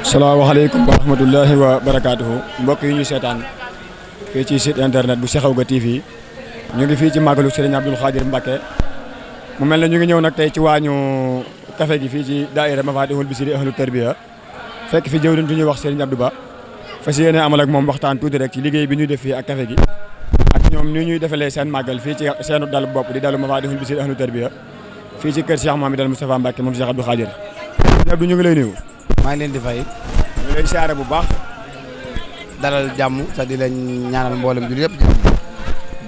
salaamaaleykum wa rahmatullahi wa barakaatuhu mbokk yi ñu seetaan fii ci site internet bu Sekhawgui TV ñu ngi fii ci màggalu Serigne Abdoul Khadir Mbacké mu mel ne ñu ngi ñëw nag tey ci waañu café gi fii ci daayira Mafatihul Bichri ahlu tarbiya fekk fi jëwriñ ju ñuy wax Serigne Abdou Ba fas yéene amal ak moom waxtaan tuuti rek ci liggéey bi ñuy def fii ak café gi ak ñoom ni ñuy defalee seen màggal fii ci seenu dalu bopp di dalu Mafatihul Bichri ahlu tarbiya fii ci kër Cheikh Mouhamadoul Moustapha Mbacké moom Cheikh Abdoul Khadir Abdou ñu ngi lay nuyu. maa ngi leen di fay. ñu lay siyaare bu baax. dalal jàmm te di leen ñaanal mboolem jur yëpp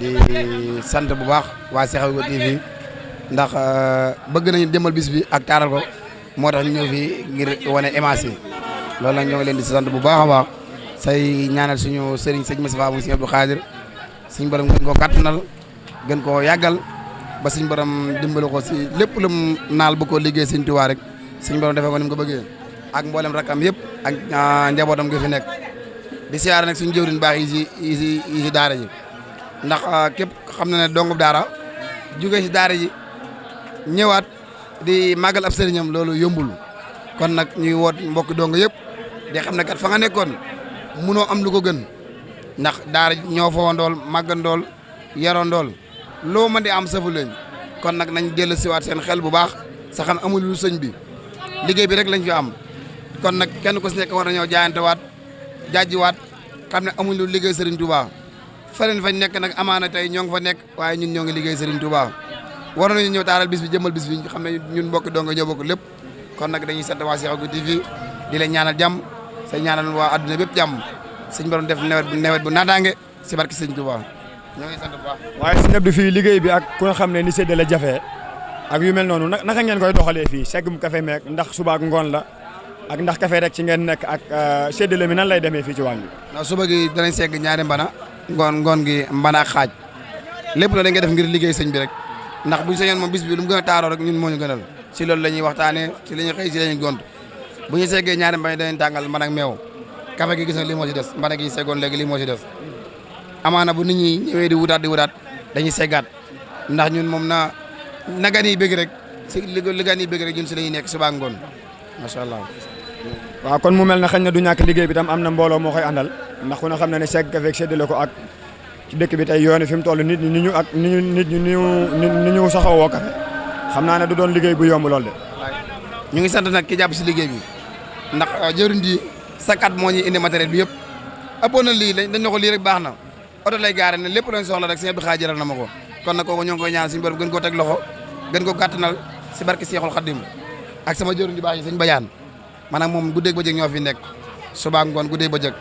di sant bu baax waa Sekhawgui TV ndax bëgg nañu demal bis bi ak taaral ko moo tax ñu ñëw fii ngir wane image yi loolu nag ñoo ngi leen di sant bu baax a baax say ñaanal suñu sëriñ sëñ Moustapha mu sëñ Abdou Khadir suñ borom gën koo kàttanal gën koo yàggal ba suñ borom dimbali ko si lépp lu mu naal bu ko liggéey sëñ Tuubaa rek suñ borom defee ko ni mu ko bëggee ak mboolem rakam yëpp ak njabootam gi fi nekk di siyaare nag suñu jëwriñ baax yi si daara ji ndax képp xam na ne dongub daara jóge si daara ji ñëwaat di màggal ab sëriñam loolu yombul kon nag ñuy woot mbokki dong yëpp di xam ne kat fa nga nekkoon munoo am lu ko gën ndax daara ñoo fawandool màggandool yarondool loo mën di am safu leen kon nag nañ dellu siwaat seen xel bu baax sa xam amul lu sëñ bi liggéey bi rek lañ fi am kon nag kenn ku si nekk war nañoo jaayantewaat jaajiwaat xam ne amuñ lu liggéey Serigne Touba feneen fañ nekk nag amaana tey ñoo ngi fa nekk waaye ñun ñoo ngi liggéey Serigne Touba war nañu ñëw taaral bis bi jëmmal bis bi xam ne ñun mbokki dong ñoo bokk lépp kon nag dañuy sant waa Sekhawgui TV di leen ñaanal jàmm say ñaanal waa adduna bépp jàmm suñ borom def nawet bu naataange si barki Serigne Touba ñoo ngi sant bu baax. waaye sëñ Abdou fii liggéey bi ak ku nga xam ne ni séddale jafe ak yu mel noonu naka ngeen koy doxalee fii seggum café meek ndax suba ak ngoon la ak ndax café rek ci ngeen nekk ak séddale mi nan lay demee fii ci wàll bi. ndax suba gi danañ segg ñaari mbana ngoon gi mbana ak xaaj lépp la dañ koy def ngir liggéey sëñ bi rek ndax buñ sañoon moom bis bi lu mu gën a taaroo rek ñun moo ñu gënal si loolu la ñuy waxtaanee si la ñuy xëy si la ñuy gont bu ñu seggee ñaari mbana danañ tàngal mbana ak meew café gi gis na lii moo si des mbana gi seggoon léegi lii moo si des amaana bu nit ñi ñëwee di wutaat dañuy seggaat ndax ñun moom na gan yi bëgg rek si li gan yi bëgg rek ñun si la ñuy nekk suba ngoon macha allah. waaw kon mu mel ne xëy na du ñàkk liggéey bi tam am na mbooloo moo koy àndal ndax ku ne xam na ne segg café séddale ko ak ci dëkk bi tey yoone fi mu toll nit ñi ni ñu saxawoo café xam naa ne du doon liggéey bu yomb lool de. ñu ngi sant nag ki jàpp si liggéey bi ndax jëriñ ji chaque at moo ñuy indi matériel bi yëpp ëppoon na lii dañ ne ko lii rek baax na oto lay gaare ne lépp lañ soxla rek sëñ Abdou Khadir na ma ko kon nag kooku ñoo ngi koy ñaan suñu borom gën koo teg loxo gën ko gàttanal si barke Seexul Xadim ak sama jëriñ di baax yi sëñ Bayaan maanaam moom guddeeg bëccëg ñoo fi nekk suba ngoon guddeeg bëccëg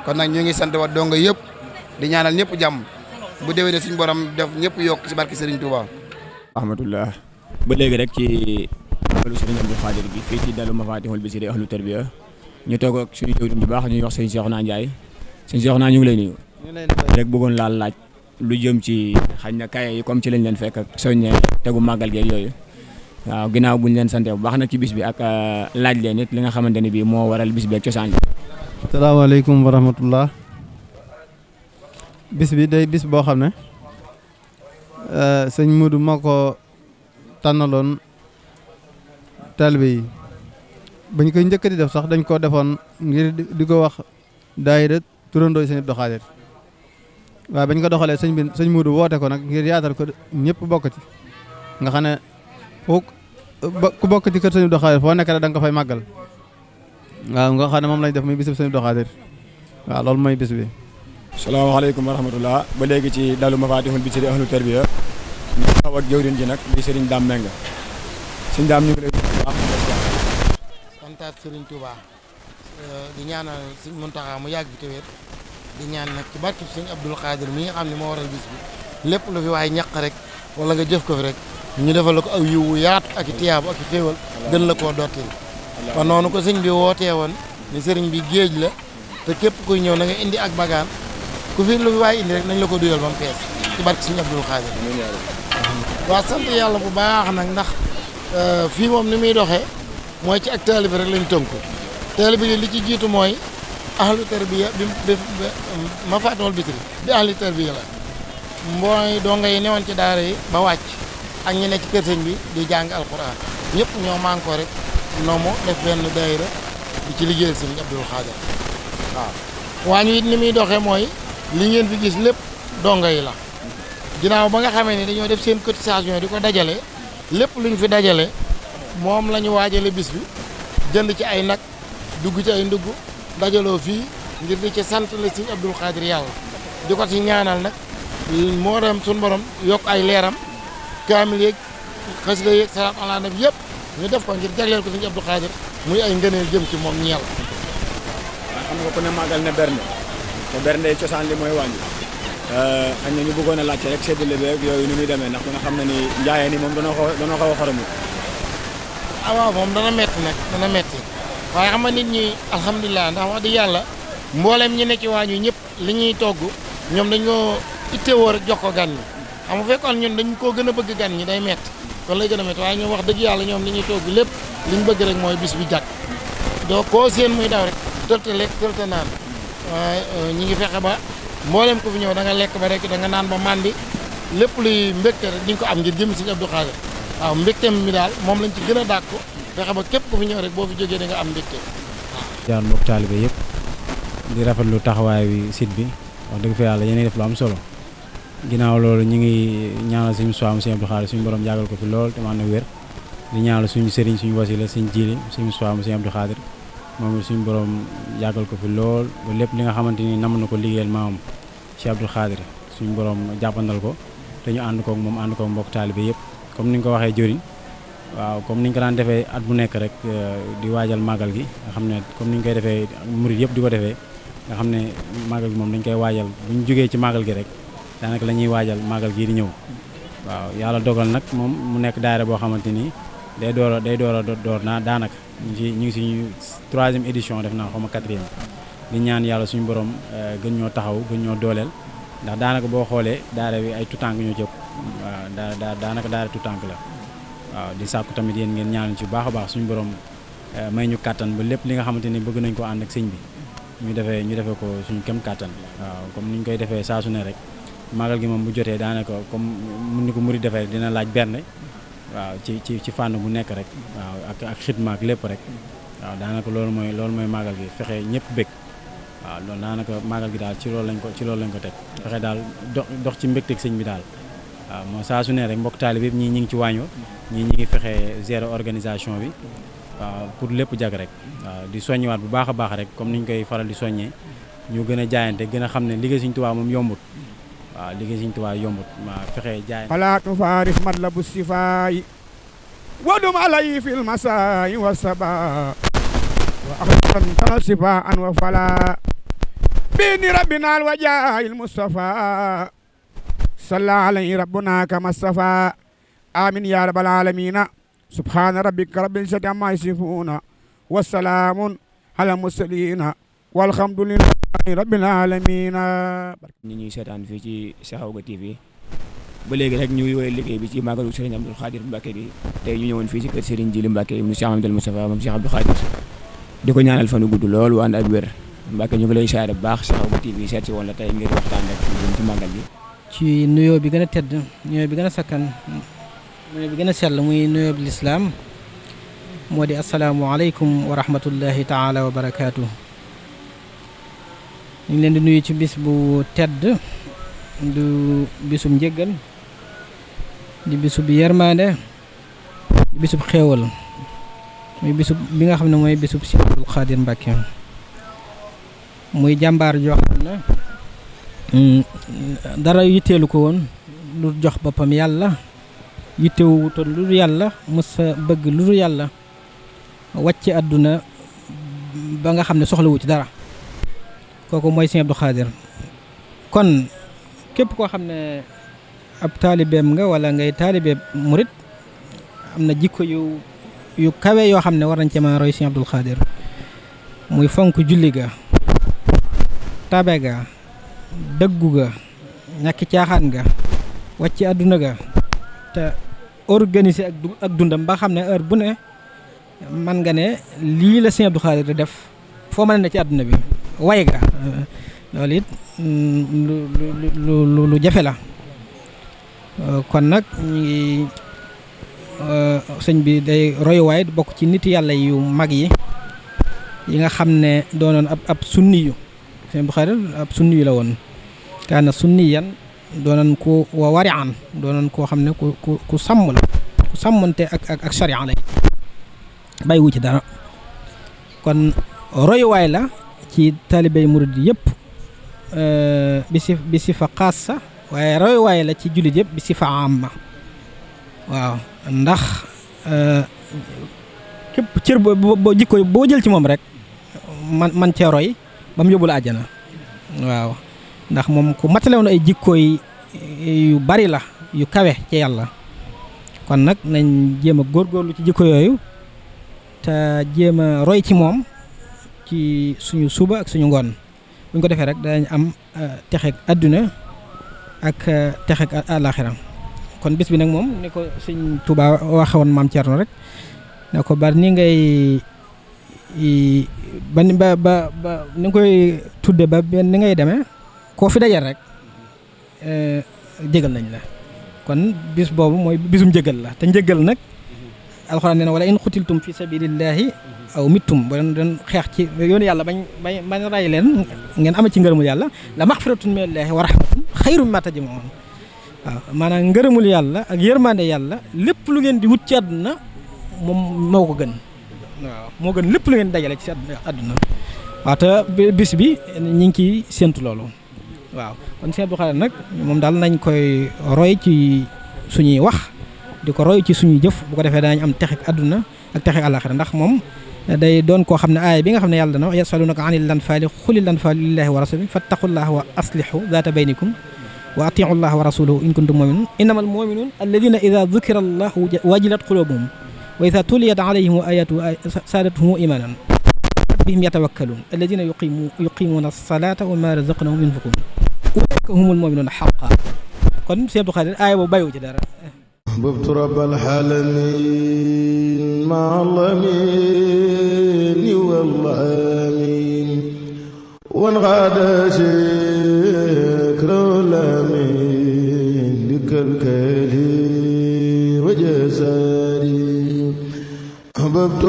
kon nag ñu ngi sant wa donga yëpp di ñaanal ñëpp jàmm bu déwénee suñu borom def ñëpp yokk si barke Serigne Touba. rahmatullah ba léegi rek ci wàllu Serigne Abdoul Khadir gi fii ci dalu Mafatihul Bichri ahlu tarbiya ñu toog ak suñu jëwriñ bu baax ñuy wax sëñ Cheikhouna Ndiaye sëñ Cheikhouna ñu ngi lay nuyu. rek bëggoon laaj lu jëm ci xañ na kaye yi comme ci lañ leen fekk ak soññe tegu màggal geeg yooyu waaw ginnaaw buñ leen sante bu baax nag ci bis bi ak laaj leen it li nga xamante ne bii moo waral bis bi ak cosaan bi. salaamaaleykum wa rahmatullah bis bi day bis boo xam ne sëñ Modou moo ko tànnaloon taalibe yi bañ koy njëkk di def sax dañ koo defoon ngir di ko wax daayira turandoo sëñ Abdou Khadir waaye bañ ko doxalee sëñ Modou woote ko nag ngir yaatal ko ñëpp bokk ci nga xam ne ku bokk ci kër sëñ Abdou Khadir foo nekk da nga ko fay màggal waaw nga xam ne moom lañ def muy bis bi sëñ Abdou Khadir waaw loolu mooy bis bi. salaamaaleykum wa rahmatullah ba léegi ci dalu Mafatihul Bichri ahlu tarbiya ñu xaw ak jëwriñ ji nag di Serigne Dame Mbengue Serigne Dame ñu ngi lay baax santaat Serigne Touba di ñaanal Serigne Mountakha mu yàgg fi te wér di ñaan nag ci barke Serigne Abdoul Khadir mi nga xam ne moo waral bis bi lépp lu fi waaye ñaq rek wala nga jëf ko fi rek ñu defal la ko aw yiwu yaatu ak i tiyaabu ak i xéewal gën la koo dottil kon noonu ko sëñ bi wootee woon ni sëriñ bi géej la te képp kuy ñëw na nga indi ak bagaan ku fi lu fi waaye indi rek nañ la ko duyal ba mu fees ci barke Serigne Abdoul Khadir waaw sant yàlla bu baax nag ndax fii moom ni muy doxee mooy ci ak taalibe rek lañ tënku taalibe yi li ci jiitu mooy ahlu tarbiya bi Mafatihul Bichri bi ahlu tarbiya la mooy donga yi newoon ci daara yi ba wàcc ak ñi ne ci kër sëñ bi di jàng alquran ñëpp ñoo man ko rek nomu def benn daayira di ci liggéeyal sëriñ Abdul Xaadir waaw. waañ wi it ni muy doxee mooy li ngeen fi gis lépp donga yi la ginnaaw ba nga xamee ne dañoo def seen cotisation di ko dajale lépp luñ fi dajale moom la ñu waajale bis bi jënd ci ay nag dugg ci ay ndugg dajaloo fii ngir di ci sant la sëriñ Abdul Xaadir yàlla di ko ci ñaanal nag moo dem suñu borom yokk ay leeram kaamil yeeg xasida yeeg salaat ala nabi yëpp ñu def ko ngir jagleel ko sëriñ Abdul Xaadir muy ay ngëneel jëm ci moom ñeel. waaw xam nga ko ne màggal ne bernde te bernde cosaan li mooy wàññi xëy na ñu bëggoon a laajte rek séddale beeg yooyu ni muy demee ndax dina xam ne ni njaayeen ni moom danoo xaw a xoromu. waaw moom dana metti nag dana metti waaye xam nga nit ñi alhamdulilah ndax wax dëgg yàlla mboolem ñi nekk ci waañ wi ñëpp li ñuy togg ñoom dañoo ittewoo rek jox ko gan ñi xam nga fekkoon ñun dañ koo gën a bëgg gan ñi day metti kon lay gën a metti waaye ñoom wax dëgg yàlla ñoom li ñuy togg lépp li ñu bëgg rek mooy bis bi jàkk doo koo seen muy daw rek tëlte lekk tëlte naan waaye ñi ngi fexe ba mboolem ko fi ñëw da nga lekk ba rek da nga naan ba màndi lépp luy mbégte rek di nga ko am ngir jëm sëriñ Abdou Khadre waaw mbégteem mi daal moom lañ ci gën a dàkk ko fexe ba képp ku fi ñëw rek boo fi jógee da nga am mbégte waaw. jaar mbokk taalibe yëpp di rafetlu taxawaay bi site bi wax dëgg fa yàlla yéen def lu am solo ginnaaw loolu ñu ngi ñaanal suñu soam sëriñ Abdou Khadre suñu borom jàggal ko fi lool te man na wér di ñaanal suñu sëriñ suñu wasila suñu jiili suñu soam sëriñ Abdou Khadre moom suñu borom jàggal ko fi lool ba lépp li nga xamante ni nam na ko liggéeyal maamam Cheikh Abdou Khadre suñu borom jàppandal ko te ñu ànd koog moom ànd koog mbokk taalibe yëpp comme ni nga ko waxee jëriñ waaw comme ni ñu ko daan defee at bu nekk rek di waajal màggal gi nga xam ne comme ni ñu koy defee murid yëpp di ko defee nga xam ne màggal gi moom dañ koy waajal bu ñu jógee ci màggal gi rek daanaka la ñuy waajal màggal gii di ñëw waaw yàlla dogal nag moom mu nekk daayira boo xamante ni day door a door naa daanaka ñu ngi suñu 3e édition def naa xaw ma 4e di ñaan yàlla suñu borom gën ñoo taxaw gën ñoo dooleel ndax daanaka boo xoolee daara bi ay tutank ñoo jëpp waaw daanaka daara tutank la waaw di sàkku tamit yéen ngeen ñaan ci bu baax a baax suñu borom may ñu kàttan ba lépp li nga xamante ni bëgg nañ ko ànd ak sëñ bi ñu defee ko suñu kem kàttan waaw comme ni ñu koy defee saa su ne rek magal gi moom bu jotee daanaka comme mun ni ko muri defee dina laaj berne waaw ci fànn bu nekk rek waaw ak xidma ak lépp rek waaw daanaka loolu mooy magal gi fexe ñëpp bëgg waaw loolu daanaka magal gi daal ci loolu lañ ko teg fexe daal dox ci mbégteeg sëñ bi daal waaw moo saa su ne rek mbokk taalib yëpp ñii ñi ngi ci wàñño ñii ñi ngi fexe gérer organisation bi waaw pour lépp jag rek waaw di soññiwaat bu baax a baax rek comme ni ñu koy faral di soññee ñu gën a jaayante gën a xam ne liggéey Sëñ Tuubaa moom yombut waaw liggéey Sëñ Tuubaa yombut waaw fexe jaayante xalaatu faarif matlabu sifaay wadum alay fil masaay wa saba wa axsan tanal sifa an wa fala bini rabbina wa jaayil mustafa salla alayhi rabbuna kama stafa amin ya rabbal alamina subhana rabbika rabbil izzati amma yasifuna wa salaamun ala mursalina walhamdulillahi rabbil alamina. ñi ñuy seetaan fii ci Sekhawgui TV ba léegi rek ñuy woy liggéey bi ci màggalu Serigne Abdou Khadre Mbacké gi tey ñu ñëwoon fii ci kër Serigne Djily Mbacké ibnu Cheikh Amadou Moustapha moom Cheikh Abdou Khadre di ko ñaanal fanu gudd lool wu ànd ak wér Mbacké ñu ngi lay siyaare bu baax Sekhawgui TV seet si woon la tey ngir waxtaan rek ci màggal gi. ci nuyoo bi gën a tedd nuyoo bi gën a sakkan nuyoo bi gën a sell muy nuyoo bi lislaam moo di asalaamualeykum wa rahmatullahi taala wa barakaatu. ñu ngi leen di nuyu ci bis bu tedd du bisub njëggal di bisub yermande di bisub xéewal muy bisub bi nga xam ne mooy bisub Cheikh Abdou Khadre Mbacké muy jàmbaar joo xam ne dara yitteelu ko woon lu jox boppam yàlla yittewu wutoon lu dul yàlla mësa bëgg lu dul yàlla wàcc àdduna ba nga xam ne soxlawu ci dara kooku mooy Sëñ Abdou Khadre kon képp koo xam ne ab taalibeem nga wala ngay taalibeem murit am na jikko yu kawe yoo xam ne war nañ ci mën a roy Sëñ Abdou Khadre muy fonk julli ga tabe ga dëggu ga ñàkki caaxaan ga wàcc àdduna ga te organiser ak dundam ba xam ne heure bu ne man nga ne lii la Sëñ Abdou Khadre def foo mën a ne ci àdduna bi way ga loolu it lu jafe la kon nag ñu ngi sëñ bi day royuwaay bokk ci nit yàlla yu mag yi yi nga xam ne doonoon ab sunniyu sëñ Abdou Khadre ab sunniyu la woon kaana sunniyan doonoon ko wari'an doonoon koo xam ne ku sàmm la ku sàmmante ak sharia lay bàyyiwu ci dara kon royuwaay la ci taalibey murid yëpp bi si fa xaasa waaye royuwaay la ci jullit yëpp bi si fa amma waaw ndax képp cër boo jikko boo jël ci moom rek man cee roy ba mu yóbbu la àjjana waaw ndax moom ku matale woon ay jikko yu bari la yu kawe ci yàlla kon nag nañ jéem a góorgóorlu ci jikko yooyu te jéem a roy ci moom ci suñu suba ak suñu ngoon bu ñu ko defee rek danañ am texeeg adduna ak texeeg àlaxira kon bis bi nag moom ni ko sëñ Touba waxe woon maam Thierno rek ne ko bari ni ngay ba ni nga koy tudde ba ni ngay demee koo fi dajal rek jégal nañ la kon bis boobu mooy bisum njëgal la te njëgal nag alxuraan nee na wala in xutiltum fi sabilillahi aw mittum ba doon xeex ci yoonu yàlla bañ ray leen ngeen ama ci ngërëmul yàlla la maxfiratun minallahi wa rahmatun xayrun mimma tajmaun waaw maanaam ngërëmul yàlla ak yërmande yàlla lépp lu ngeen di wut ci àdduna moom moo ko gën waaw moo gën lépp lu ngeen dajale ci àdduna waaw te bis bi ñu ngi ciy séentu loolu waaw kon Sëñ Abdou Khadre nag moom daal nañ koy roy ci suñuy wax di ko roy ci suñuy jëf bu ko defee danañ am texek àdduna ak texek àllaxira ndax moom day doon koo xam ne aaya bi nga xam ne yàlla dana wax yasalunaka anil lanfaali xulil lanfaalu lillahi wa rasuli fattaqullaha wa aslihu zaata baynikum wa atiu llaha wa rasulahu in kuntum muminun innama al muminun alladina ida dukira allahu wajilat qulubuhum wa ida tuliyat alayhim ayatu saadatuhum imanan bihim yatawakkalun alladina yuqimuna alsalata wa ma razaqnahum yunfiqun ulaika humul muminuna xaqa kon Sëñ Abdou Khadre aaya boobu bàyyiwu ci dara أحببت رب العالمين مع الأمين والأمين وانغاد شكر الأمين لكالكالي وجساري أحببت